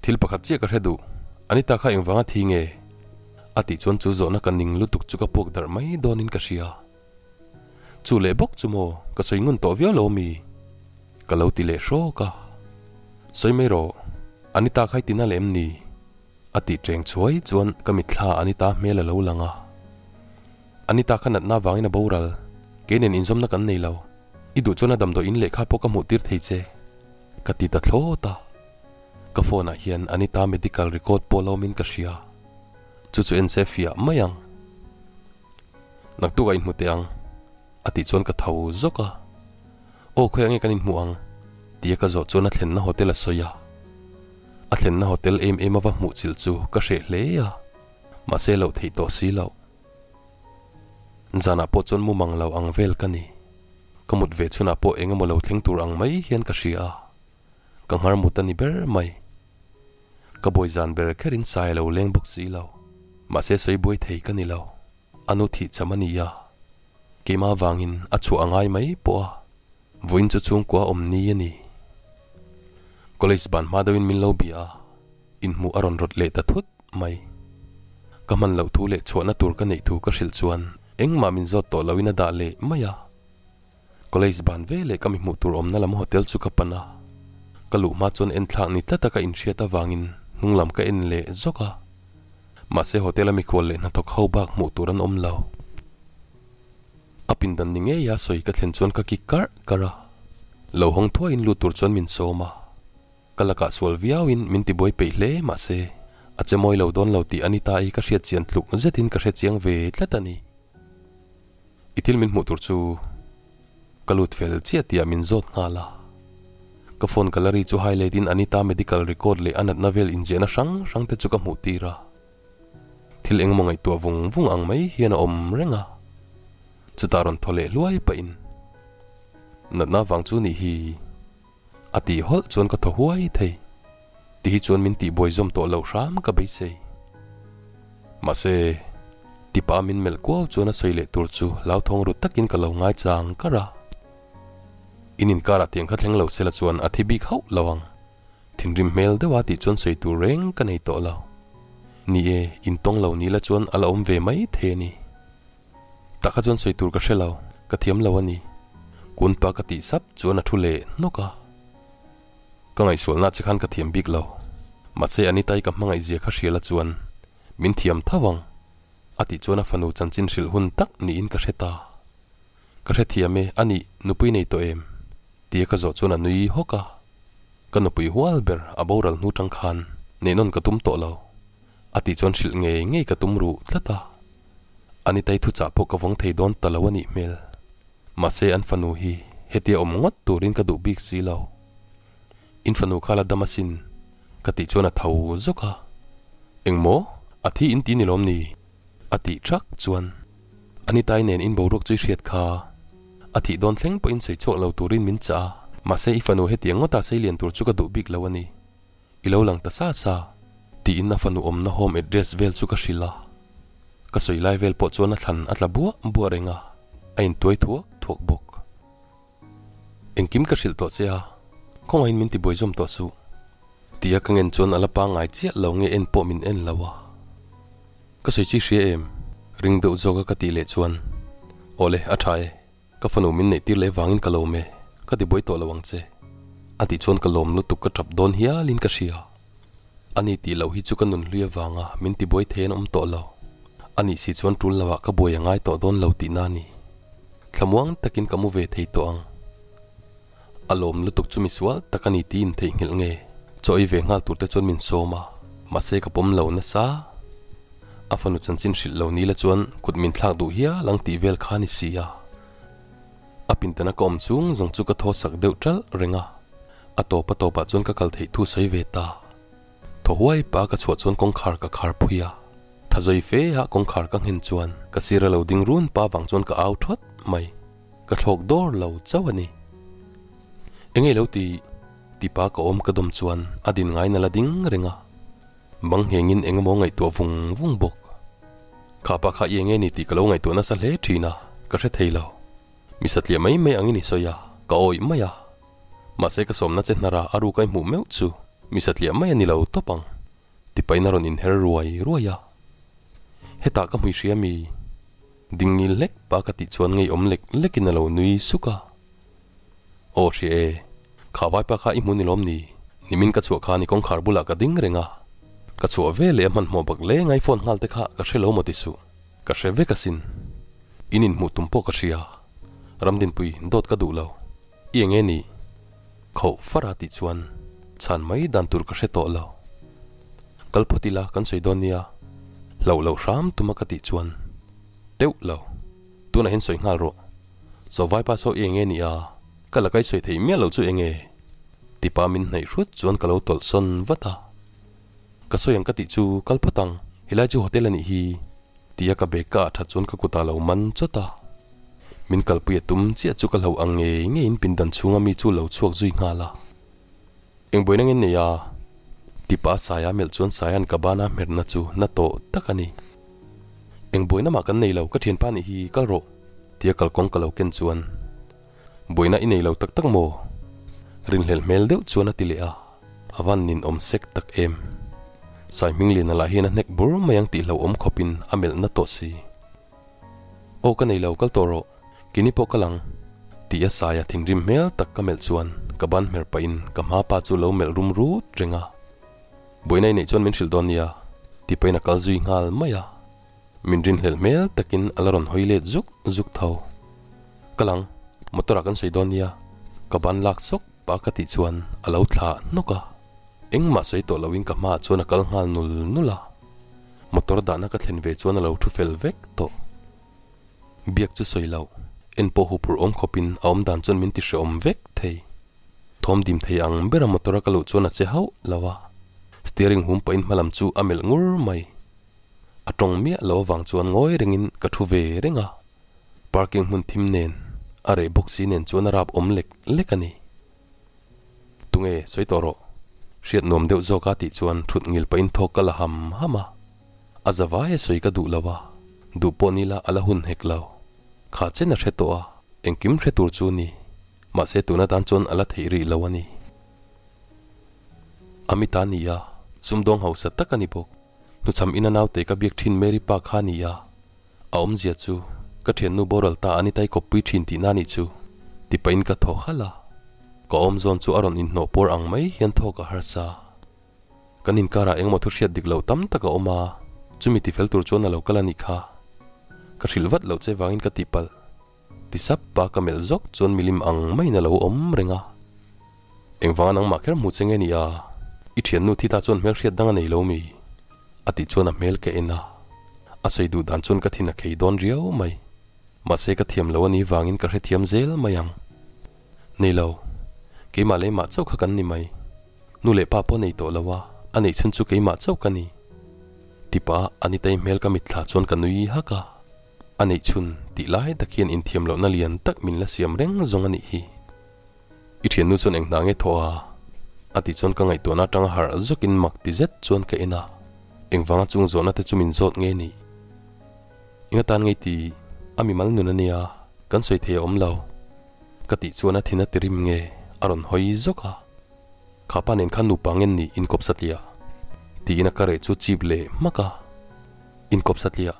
Thil pakhat chiah ka hre duh, Anita kha engvanga thi nge? A tih chuan chu zawhna ka ning lutuk chu ka puak darh mai dawnin ka hria. Chu leh bawk chu maw, ka sawi ngun tawh viau lo mi? Ka lo ti leh hrawk a. Sawi mai rawh, Anita kha i tina leh em ni? A tih ṭeng chuai chuan ka mitthla Anita hmel a lo lang a. Anita kha natna vangin a boral, kei nen inzawmna kan nei lo. I duh chuan a damdawi in lehkha pawh ka hmuh tir thei che. Ka ti ta thlawt a. Ka phone ah hian Anita medical record pawh lo awmin ka hria. Chu chu en se fiah mai ang. Naktuk ah inhmu teh ang. A tih chuan ka tho zawk a. Aw khawiah nge kan inhmuh ang? Tia ka zawh chuan a thlenna hotel a sawi a. A thlenna hotel em em a va hmuh chilh chu ka hreh hle a. Mahse loh theih tawh si loh. Zanah pawh chuan mumang lo ang vel ka ni. Ka mut ve chhunah pawh eng emaw lo thleng tur ang mai hian ka hria a, ka nghar mut a ni ber mai. Ka bawi zan ber kherin sai a lo leng bawk si lo. Mahse sawi buai thei ka ni lo. A nu thih cham a ni a, keimah vangin a chhuah a ngai mai pawh a, vawiin chu chhungkua awm ni a ni. College ban hma deuhin min lo bia a, inhmuh a rawn rawt leh ta thut mai. Ka hman loh thu leh chhuahna tur ka neih thu ka hrilh chuan engmah min zawt tawh loin a dah leh mai a. College ban ve leh ka mi hmuh tur awmna lam hotel chu ka pan a. Ka luh hma chuan enthlak ni tlata ka inhriat avangin hnung lam ka en leh zawk a. Mahse hotel a mikhual leh hnathawk ho bak hmuh tur an awm lo. A pindan ni ngeia sawi ka thlen chuan ka kik karh karh a. Lo hawng thuaiin lut tur chuan min sawm a. Ka lakah sual viauin min tibuai peih hle mahse a che mawi lo dawn lo tih a ni ta i ka hriat chian tluk zetin ka hre chiang ve tlat a ni. I thil min hmuh tur chu ka lut fel chiah tihah min zawt nghal a. Ka phone gallery chu highlight in Anita medical record leh a natna vel inziahna hrang hrang te chu ka hmuh tir a. Thil engemaw ngaihtuah vung vung ang mai hian a awm reng a. Chutah rawn thaw leh hluai pahin natna vang chu nih hi. A tih hawlh chuan ka thaw huai thei. Ti hi chuan min tihbuai zawm tawh loh hram ka beisei. Mahse, tipa min melh kuau chuan a sawi leh tur chu hlauthawng ru takin ka lo ngai chang kar a. In inkarah tiang kha thleng lo sela chuan a thi bik hauh lo ang. Thinrim hmel deuha tih chuan sawi tur reng ka nei tawh lo. Ni e, intawng lo ni la chuan a la awm ve mai thei a ni. Tah kha chuan sawi tur ka hre lo, ka thiam lo a ni. Kun pa ka tih sap chuan a thu leh hnawk a. Ka ngaihsualna che khan ka thiam bik lo. Mahse Anita-i ka hmangaih zia kha hria la chuan min thiam tho ang. A tih chuan a fanu chanchin hrilh hun tak niin ka hre ta. Ka hrethiam e, a nih nupui nei tawh em? Tia ka zawh chuan a nui hawk a. Ka nupui hual ber a boral hnu tang khan neihnawn ka tum tawh lo. A tih chuan hrilh ngei ngei ka tum ruh tlat a. Anita-i thuchah pawh ka vawng thei dawn ta lo a nih hmel. Mahse an fanu hi hetia awm ngawt turin ka duh bik si lo. In fanu kha la dam asin ka tih chuan a tho zawk a. Engmaw? A thi in ti ni lawm ni? A tih thak chuan Anita-i nen in boruak chu i hriat kha. A thih dawn thleng pawhin sawi chhuak lo turin min chah a. Mahse i fanu hetiang ngawta sei lian tur chu ka duh bik lo a ni. I lo lang ta sa sa, tiin a fanu awmna home address vel chu ka hrilh a. Ka sawi lai vel pawh chuan a thlan a tla buah buah reng a, a intuai thuak thuak bawk. Engkim ka hrilh tawh che a, khawngaihin min tibuai zawm tawh suh, tia ka ngen chuan a la pangngai chiah lo nge en pawh min en lo a. Ka sawi chi hria em? Ring deuh zawka ka tih leh chuan, Awle, a tha e. Ka fanu min neih tir leh vangin ka lawm e, ka ti buai tawh lo ang che. A tih chuan ka lawm lutuk ka tap dawn hialin ka hria. Ani tih loh hi chu ka nun hlui avanga min ti buai thei an awm tawh lo. Ani si chuan tul lo ah ka buai a ngai tawh dawn lo tihna a ni. Thlamuang takin ka mu ve thei tawh ang. A lawm lutuk chu misual tak a ni tiin theihnghilh nge chaw ei ve nghal tur te chuan min sawm a, mahse ka pawm lo nasa. A fanu chanchin hrilh lo ni la chuan kut min thlak duh hial ang tih vel kha a ni si a. A pintana ka awm chung zawng chu ka thaw sak deuh ṭalh reng a, a tawp a tawpah chuan ka kal theih thu sawi ve ta. Thaw huai pa ka chhuah chuan kawngkhar ka khar phui a. Thazawi fe a kawngkhar ka nghen chuan ka sir a lo ding run pa vang chuan ka au thawt mai. Ka thlawk dawr lo chauh a ni. Enge lo ti? Tipa ka awm ka dawm chuan a din ngai nala ding reng a. Bang nghengin eng emaw ngaihtuah vung vung bawk. Kha pa kha i enge ni tih ka lo ngaihtuah nasa hle thin a, ka hre thei lo. Mi satliah mai mai angin i sawi a, ka awih mai a. Mahse ka sawmna che hnara a ruk a i hmuh meuh chu mi satliah mai a ni lo tawp ang. Tipain a rawn inher ruai ruai a. Hetah ka hmui hria mi? Ding ngil hlek pa ka tih chuan ngeiawm lek lekin a lo nui suk a. Aw hria e, kha vaipa kha i hmu ni lawm ni? Nimin ka chhuah khan i kawngkhar bulah ka ding reng a. Ka chhuah ve leh a hmanhmawh bak leng ai phone nghal te kha ka hre lo maw ti suh. Ka hre vek asin. In inhmuh tum pawh ka hria. Ramdinpui dawt ka duh lo. I eng nge ni? Khauh fara tih chuan chhan mai dan tur ka hre tawh lo. Kal phawt ila kan sawi dawn nia, hlauh loh hram tuma ka tih chuan teuh lo. Tunah hian sawi nghal rawh. Chaw vaipa saw i eng nge ni a? Ka la kai sawi theih miah loh chu eng nge? Tipa min hnaih hrut chuan ka lo tawlh sawn vat a. Ka sawi ang ka tih chu kal phawt ang, helai chu hotel a nih hi. Tia ka bag ka ah that chuan ka kut ah lo man chawt a. Min kalpui a tum chiah chu ka hlo ang ngei ngeiin pindan chhunga mi chu lo chhuak zui nghal a. Eng buaina nge nei a? Tipa Saia melh chuan Saia'n ka bana hmerna chu na tawh tak a ni. Eng buaina mah kan nei lo, ka thianpa nih hi kal rawh tia kalkawng ka lo ken chuan Buaina i nei lo tak tak maw? Rinhlelh hmel deuh chuan a ti leh a, a van ninawm sek tak em. Sai Hmingliana lah hian a hnek bur mai ang tih hlauhawm khawpin a melh na tawh si. Aw ka nei lo, kal tawh rawh, kini pawh kal ang, tih a Saia thinrim hmel tak ka melh chuan ka ban hmer pahin ka hma pa chu lo melh rum rut reng a. Buaina i neih chuan min hrilh dawn nia, ti pahin a kal zui nghal mai a. Min rinhlelh hmel takin a la rawn hawi let zuk zuk tho. Ka lang, motor ah kan sawi dawn nia, ka ban lak sawk pah ka tih chuan a lo thlah hnawk a. Engmah sawi tawh loin ka hmaah chuan a kal nghal nul nul a. Motor dahna ka thlen ve chuan a lo thu fel vek tawh. Biak chu sawi loh, en pawh huphurh awm khawpin a awm dan chuan min ti hrehawm vek thei. Thawm dim thei ang bera motor a ka luh chuan a che hauh lo a. Steering hum pahin hmalam chu a melh ngur mai. A tawng miah lo avang chuan ngawi rengin ka thu ve reng a, parking hmun thim nen, a reh bawk si nen chuan a rap awm lek lek a ni. Tunge sawi tawh rawh, hriat nuam deuh zawk a tih chuan thut ngil pahin thawk ka la ham ham a, a za vai a sawi ka duh lo a, duh pawh nila a la hun hek lo. Kha chen a hre tawh a, engkim hre tur chu ni, mahse tuna tan chuan a la theih rih lo a ni. Amita ni a, sumdawng hausa tak a ni bawk. Hnuchham ina naute ka biak thin Mary pa kha ni a, a awmzia chu ka thiannu boral ta a ni tai kawppui thin tihna nih chu ti pahin ka thaw halh a, ka awm zawn chu a rawn inhnawh pawr ang mai hian thawk a harsa. Kan inkarah engemaw thu hriat dik loh tam tak a awm a, chumi tifel tur chuan a lo kal a nih kha. Ka hrilh vat loh che vangin ka tihpalh. Ti sap pa ka melh zawk chuan milim ang maiin a lo awm reng a. Engvanga nangmah kher hmu che nge ni a? I thiannu thi ta chuan hmelhriat dang a nei lo mi? A tih chuan a hmel ka en a. A sawi duh dan chuan ka thin a khei dawn riau mai. Mahse ka thiam lo a nih vangin ka hrethiam zel mai ang. Nei lo. Keimah leh mah chauh kha kan ni mai. Nu leh pa pawh nei tawh lo a, a neih chhun chu keimah chauh ka ni. Tipa Anita-i hmel ka mitthla chuan ka nui hak a. A neih chhun tih lai tak hian inthiam lohna lian tak min la siam reng zawng a nih hi. I thiannu chuan eng hna nge thawh a? A tih chuan ka ngaihtuahna atanga harh zawkin mak ti zet chuan ka en a. Engvanga chung zawhna te chu min zawt nge ni? Eng atan ngei ti a mimal nun a nia, kan sawi thei a awm lo. Ka tih chuan a thin a tirim nge a rawn hawi zawk a. Kha pa nen khan nupa ngen nih inkawp satliah? Tiin a ka reh chu chip leh hmak a. Inkawp satliah?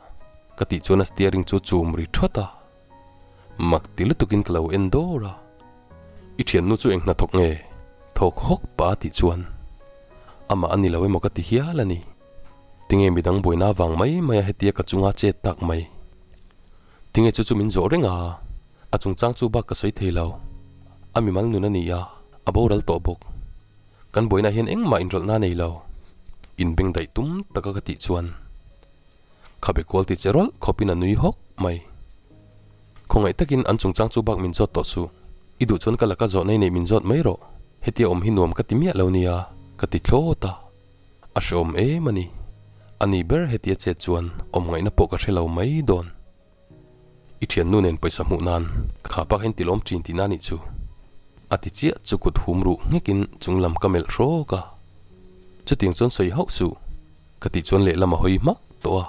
Ka tih chuan a steering chu chum ri thawt a. Mak ti lutukin ka lo en dawr a. I thiannu chu eng hnathawk nge? Thawk hawk pa a tih chuan amah a ni lo emaw ka ti hial a ni. Tinge midang buaina avang mai mai a hetia ka chunga chet tak mai. Tinge chu chu min zawh reng a, a chungchang chu bak ka sawi thei lo. A mimal nun a ni a, a boral tawh bawk. Kan buaina hian engmah inrawlhna a nei lo. Inbeng daih tum taka ka tih chuan. Khabe kual ti che rawlh khawpin a nui hawk mai. Khawngaih takin an chungchang chu bak min zawt tawh suh. I duh chuan ka laka zawh nei nei min zawt mai rawh. Hetia awm hi nuam ka ti miah lo nia, ka ti thlawt a. A hreawm em a ni. Ani ber hetia chet chuan awm ngaihna pawh ka hre lo mai dawn. I thiannu nen pawisa hmuh nan kha pa kha in tilawm thin tihna nih chu. A ti chiah chu kut hum ruh nghekin chung lam ka melh hrawk a. Chutiang chuan sawi hauh suh ka tih chuan lehlam a hawi hmak tawh a.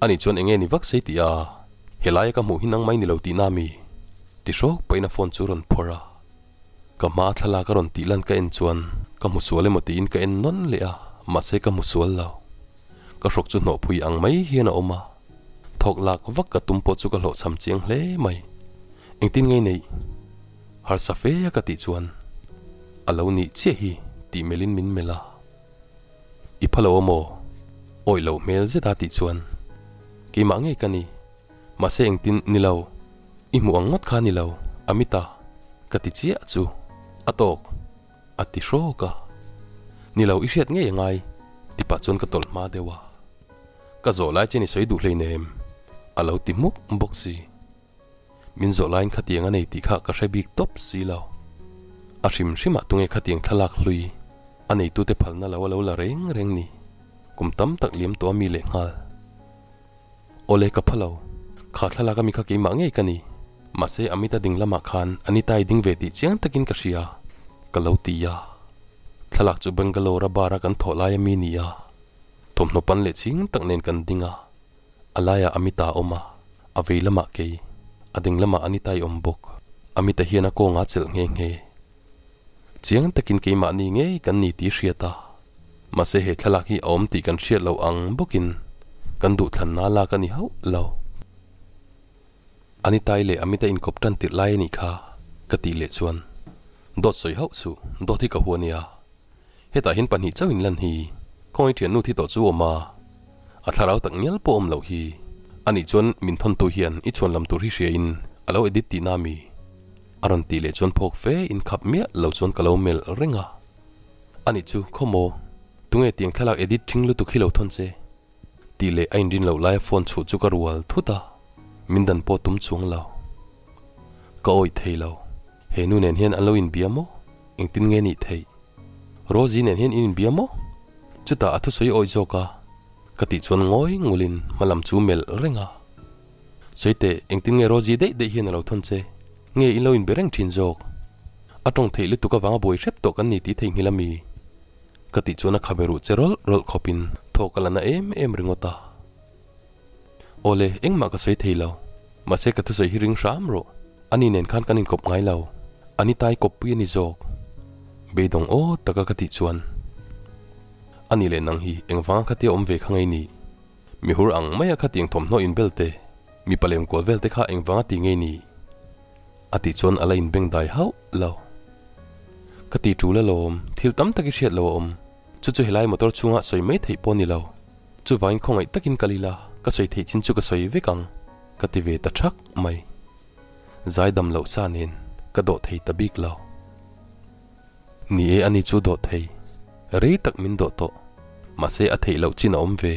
Ani chuan enge ni vak sei tih a, helaia ka hmuh hi nang mai ni lo tihna mi? Ti hrawk pahin a phone chu a rawn phawrh a. Ka hma thlalak a rawn tih lan ka en chuan ka hmu sual emaw tiin ka en nawn leh a, mahse ka hmu sual lo. Ka hrawk chu hnawhphui ang mai hian a awm a, thawk lak vak ka tum pawh chu ka hlawhchham chiang hle mai. Engtin ngei neih? Harsa fe a ka tih chuan a lo nih chiah hi tih melhin min melh a. I pha lo amaw? Awih loh hmel zet a tih chuan keimah ngei ka ni. Mahse engtin ni lo, i hmuh ang ngawt kha ni lo, Amita, ka ti chiah chu a tawk, a ti hrawk a. Ni lo, i hriat ngei a ngai, ti pah chuan ka tawlh hma deuh a. Ka zawh lai chen i sawi duh hleinem, a lo ti hmuk bawk si. Min zawh laiin khatiang a nei tih kha ka hre bik tawp si lo. A hrim hrimah tunge khatiang thlalak hlui a neitute phalna lo a lo la reng reng ni, kum tam tak liam tawh a mi lehnghal. Awle ka pha lo, kha thlalak ami kha keimah ngei ka ni. Mahse Amita ding lamah khan Anita i ding ve tih chiang takin ka hria, ka lo ti a. Thlalak chu Bangalore a bar a kan thawh lai ami ni a. Thawmhnaw pan leh ching tak nen kan ding a. A laiah Amita a awm a, a vei lamah kei, a ding lamah Anita i awm bawk. Amita hian a kawngah a chelh nghe nghe. Chiang takin keimahni ngei kan ni tih hriat a, mahse he thlalak hi a awm tih kan hriat loh ang bawkin kan duhthlanna lak a ni hauh lo. Anitai leh Amita inkawp tan tirh lai a nih kha ka tih leh chuan dawt sawi hauh suh, dawt hi ka hua nia. Hetah hian pahnih chauh in lan hi khawngaih thiannu thi tawh chu awm a, a thlarau tak ngial pawh awm loh hi. Anih chuan min thawntu hian i chhuan lam tur hi hria in a lo edit tihna mi? A rawn tih leh chuan phawk fe in khap miah lo chuan ka lo melh reng a. Anih chu, khaw maw? Tunge tiang thlalak edit thing lutuk hi lo thawn che? Tih leh a inrin loh laia phone chhuh chu ka rual thut a, min dan pawh tum chuang lo. Ka awih thei lo. He nu nen hian an lo inbia maw? Engtin nge nih theih? Rosie nen hian in inbia maw? Chutah a thusawi awih zawk a, ka tih chuan ngawi ngulin hmalam chu melh reng a. Sawi teh, engtin nge Rosie daih daih hian a lo thawn che? Nge in lo inbe reng thin zawk? A tawng theih lutuk avanga buai hrep tawh kan ni tih theihnghilh a mi? Ka tih chuan a khabe ruh che rawlh rawlh khawpin thawk a la na em em ringawt a. Awle, engmah ka sawi thei lo. Mahse ka thusawi hi ring hram rawh. Ani nen khan kan inkawp ngai lo. Ani tai kawppui a ni zawk. Beidawng aw taka ka tih chuan. Ani leh nang hi engvanga khatia awm ve kha ngei ni? Mihur ang maia khatiang thawmhnaw inbel te, mipa lem kual vel te kha engvanga ti ngei ni? A tih chuan a la inbeng dai hauh lo. Ka ti tul alawm, thil tam tak i hriat lo a awm. Chu chu helai motor chhungah sawi mai theih pawh a ni lo. Chuvangin khawngaih takin kal ila, ka sawi theih chin chu ka sawi vek ang, ka ti ve ta thak mai. Zai dam loh sa nen ka dawh thei ta bik lo. Ni e ani chu dawh thei, rei tak min dawh tawh, mahse a theih loh chin a awm ve.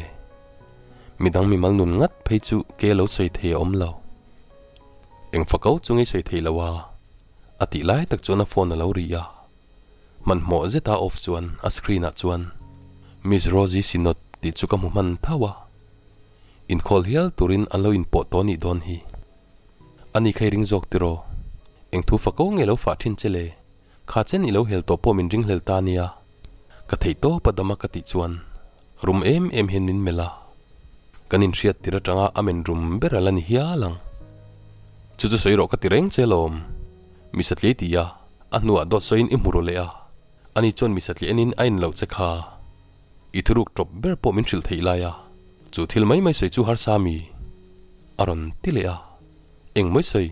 Midang mimal nun ngat phei chu ke lo sawi thei a awm lo. Eng fako chu ngei sawi thei lo a, a tih lai tak chuan a phone a lo ri a. Hmanhmawh zeta off chuan a screen ah chuan Miss Rosie Sinot tih chu ka hmu hman tho a. Inkhawl hial turin an lo inpawh tawh nih dawn hi. Ani kha i ring zawk tiraw? Eng thu fako nge lo fah thin che le? Kha chen i lo hel tawh pawh min ringhlel ta nia. Ka theih tawp a dam a ka tih chuan rum em em hian min melh a. Kan inhriat tir atanga a men rum ber a la ni hial ang. Chu chu sawi rawh ka ti reng che lawm. Mi satliai ti a, a hnuah dawt sawiin i hmu ru leh a. Ani chuan mi satliah enin a en loh che kha. I thuruk tawp ber pawh min hrilh theih lai a, chu thil mai mai sawi chu harsa mi? A rawn ti leh a. Eng mai sawi?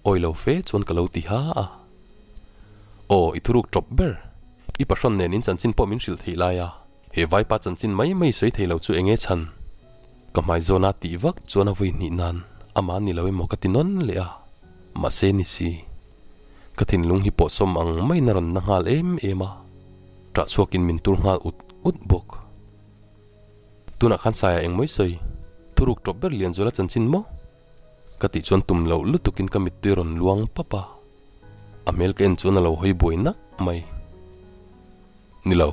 Awi lo fe chuan ka lo ti ha a. Aw, i thuruk tawp ber. I pahrawn nen in chanchin pawh min hrilh theih lai a, he vaipa chanchin mai mai sawi thei lo chu eng nge chhan? Ka hmai zawna tih vak chuan a vawi hnih nan amah ni lo emaw ka ti nawn leh a, mahse ni si. Ka thinlung hi pawh sawm ang maiin a rawn na nghal em em a, ṭah chhuakin min tur nghal ut ut bawk. Tunah khan Saia eng mai sawi? Thuruk ṭawp ber Lianzuala chanchin maw? Ka tih chuan tum loh lutukin ka mittui a rawn luang pap a, a hmel ka en chuan a lo hawi buai nak mai. Ni lo,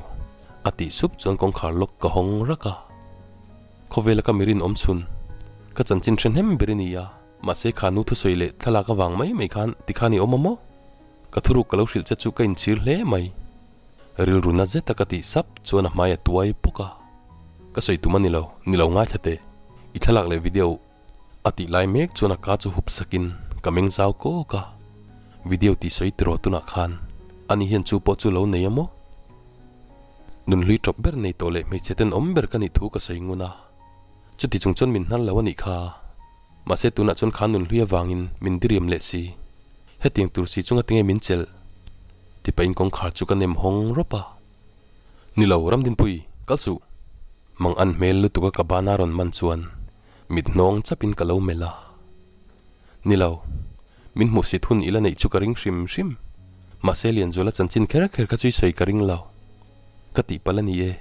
a tih sup chuan kawngkhar lawk ka hawng rak a. Khawvela ka mirin awm chhun, ka chanchin hre hnem ber i ni a, mahse kha nu thusawi leh thlalak avang mai mai khan tikhan i awm a maw? Ka thuruk ka lo hrilh che chu ka inchhir hle mai. Rilru na zeta ka tih sap chuan a hmai a tuai pawk a. Ka sawi tum a ni lo, ni lo ngaithla teh. I thlalak leh video a tih lai mek chuan a ka chu hup sakin ka meng zau kawk a. Video tih sawi tiraw tunah khan ani hian chu pawh chu lo nei a maw? Nunhlui tawp ber nei tawh leh hmeichhe tenawm ber ka nih thu ka sawi ngun a. Chuti chung chuan min hnar lo a nih kha. Mahse tunah chuan kha nunhlui avangin min diriam leh si. Hetiang tur si chunga tinge min chelh? Ti pahin kawngkhar chu ka nem hawng rawp a. Ni lo, Ramdinpui, kal suh! Mang an hmel lutuk a ka bana rawn man chuan mit hnawng chapin ka lo melh a. Ni lo, min hmuhsit hun ila neih chu ka ring hrim hrim. Mahse Lianzuala chanchin kher kher kha chu i sawi ka ring lo. Ka tihpalh a ni e,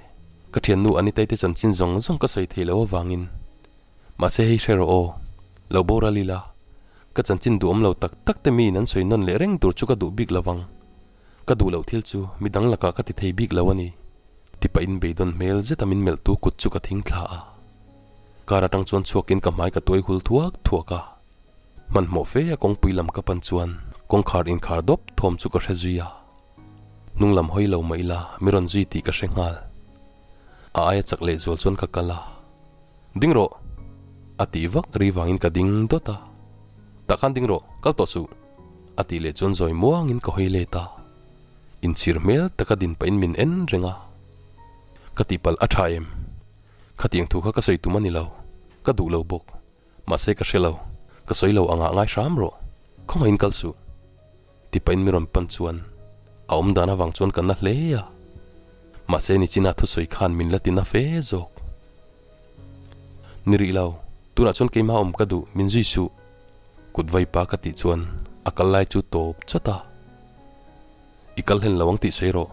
ka thiannu Anita-i te chanchin zawng zawng ka sawi thei lo avangin. Mahse hei hre rawh aw, lo boral ila, ka chanchin duhawm lo tak tak te miin an sawi nawn leh reng tur chu ka duh bik lo vang. Ka duh loh thil chu mi dang lakah ka ti thei bik lo a ni. Tipahin beidawn hmel zeta min melhtu kut chu ka thing thla a. Car atang chuan chhuakin ka hmai ka tuai hul thuak thuak a. Hmanhmawh fe a kawngpui lam ka pan chuan kawngkhar inkhar dawp thawm chu ka hre zui a. Hnung lam hawi lo mah ila mi rawn zui tih ka hre nghal. A aia chak lehzual chuan ka kal a. Ding rawh! A tih vak ri vangin ka ding dawt a. Tah khan ding rawh, kal tawh suh! A tih leh chuan zawi muangin ka hawi let a. Inchhir hmel taka din pahin min en reng a. Ka tihpalh a tha em? Khatiang thu kha ka sawi tum a ni lo. Ka duh lo bawk. Mahse ka hre lo. Ka sawi lo angah ngai hram rawh. Khawngaihin kal suh! Ti pahin mi rawn pan chuan a awm dan avang chuan ka na hle a. Mahse nichina thusawi khan min la ti na fe zawk. Ni rih lo, tunah chuan keimah awm ka duh, min zui suh. Kut vai pa ka tih chuan a kal lai chu tawp chawt a. I kal hlen lo ang tih sawi rawh,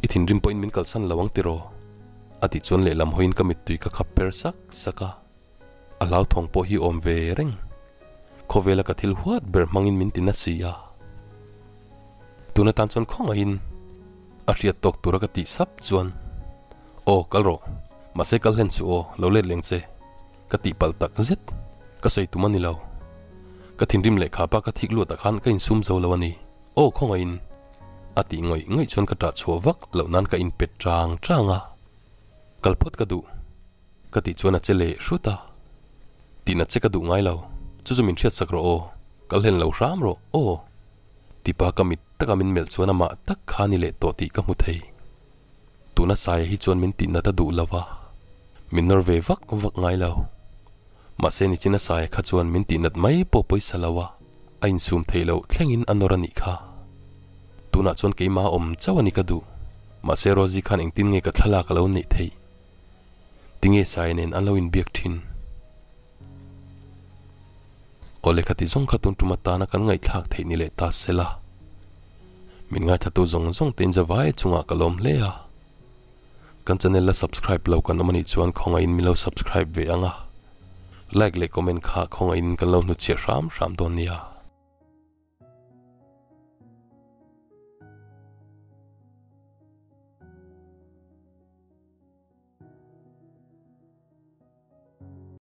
i thinrim pawhin min kalsan lo ang tiraw? A tih chuan lehlam hawiin ka mittui ka khap per sak sak a. A hlauthawng pawh hi awm ve reng. Khawvela ka thil huat ber hmangin min ti na si a. Tun atan chuan khawngaihin a hriat tawk tura ka tih sap chuan, Aw, kal rawh. Mahse kal hlen suh aw, lo let leng che. Ka tih palh tak zet. Ka sawi tum a ni lo. Ka thinrim lehkha pa ka thik luatah khan ka insum zo lo a ni. Aw, khawngaihin. A tih ngawih ngawih chuan ka ṭah chhuah vak loh nan ka inpet ṭang ṭang a. Kal phawt ka duh. Ka tih chuan a che leh hrut a. Tihna che ka duh ngai lo, chu chu min hriat sak rawh aw, kal hlen lo hram rawh aw. Tipa ka mit taka min melh chuan amah tak kha ni leh tawh tih ka hmu thei. Tuna Saia hi chuan min tihna ta duh lo va, min nawr ve vak vak ngai lo. Mahse nichina Saia kha chuan min tihnat mai pawh pawisa lo a, a insum theih loh thlengin a nawr a nih kha. Tunah chuan keimah awm chauh a ni ka duh, mahse Rosie khan engtin nge ka thlalak a lo neih theih? Tinge Sai nen an lo inbiak thin? Aw lehkha ti zawng kha tun tum atana kan ngaihthlak theih ni leh ta sela. Min ngaithatu zawng zawng te inzavai chungah ka lawm hle a. Kan channel la subscribe lo kan awm anih chuan khawngaihin min lo subscribe ve ang a. Like leh comment kha khawngaihin kan lo hnutchhiah hram hram dawn nia.